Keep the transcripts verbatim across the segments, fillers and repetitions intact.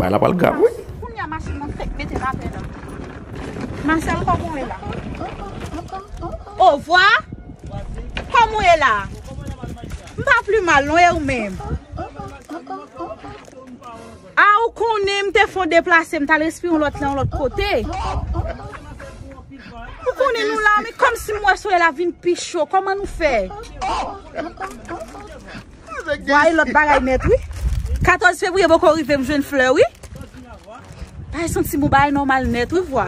Bay la pral grav, wi. Kounye a machin nan fèk mete l atè la. Masèl, kòman w ye la? Ovwa? Kòman w ye la? M pa pli mal, non, e ou menm? A, ou konnen m te fon deplase, m t al respire yon lòt lan, yon lòt kote. Ou konnen nou la, men kòmsi m wè solèy la vin pi cho, kòman nou fè? Vwa, e lòt bagay nèt, wi. Katòz fevriye poko rive, m jwenn flè, wi. Bagay santi m, bagay nòmal nèt, wi, vwa.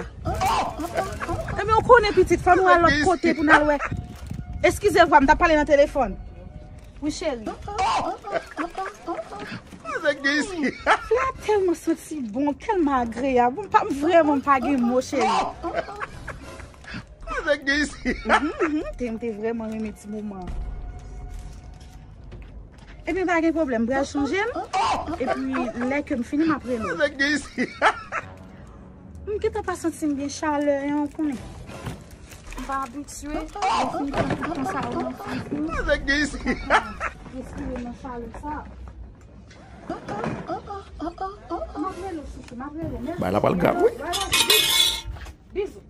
Ebyen, ou konnen, pitit, fò nou al lòt kote pou n al wè. Eskize, vwa, m t ap pale nan telefòn. Wi, cheri. Flè a tèlman santi bon, tèlman agreyab. M pa, m vrèman pa gen mo, cheri. Mhm, mhm, te, m te vrèman renmen ti moman. Ebyen, pa gen pwoblèm, m pral chanje l. Epi, lè ke m fini, m ap rele w. M gentan pa santi m gen chalè an, ou konnen. M pa abitye, lè fini pran tout tan sa yo nan figi. Respire nan chalè sa. M ap rele w, chouchou, m ap rele w. Mèsi. Bay la pral grav, wi. Bay la, bizou. Bizou.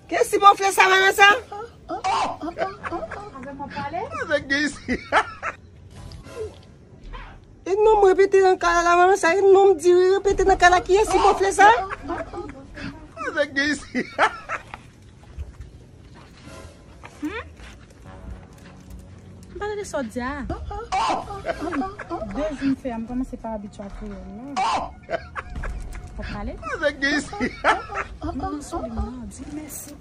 Kiyès ti bòfle sa, manman sa? Avè mwen pale? E non, m repete nan kay la, manman sa. E non, m di wi, repete nan kay la. Kiyès ti bòfle sa? Hmm? M pa tande sa w di a. De jou m fè a, m kòmanse pa abitye a kreyòl la. Fò pale. Manman Solim nan, di mèsi.